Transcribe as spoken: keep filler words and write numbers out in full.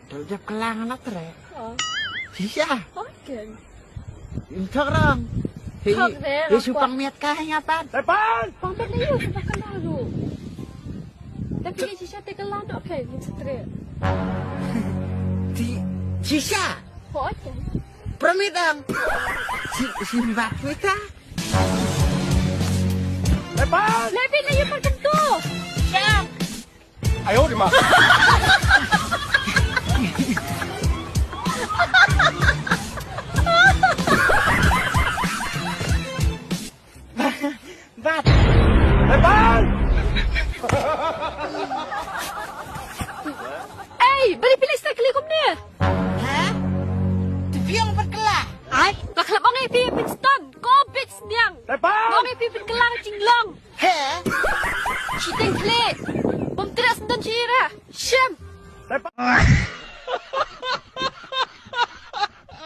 Tol jap kelang anak tere. Oh. Shisha. Oke. Intok rong. Hei, hei supang miat ka hanya pan. Tepan. Pang miat na yu supang kelang lu. Tapi ni shisha te kelang oke ni setre. Di shisha. Oke. Permit dong. Si si bat kita. Lepas. Lebih na yu perkentu. Siap. Ayo di ma. Bat. Lepas. Ei, beri pilih stek kali kumne. Ha? Tepiong perkelah. Ai, bakal bang ei pi Winston. Ko bit sniang. Lepas. Bang ei pi perkelah jinglong. He? Shiteng klik. Bom teras dan shira. Shem. Lepas.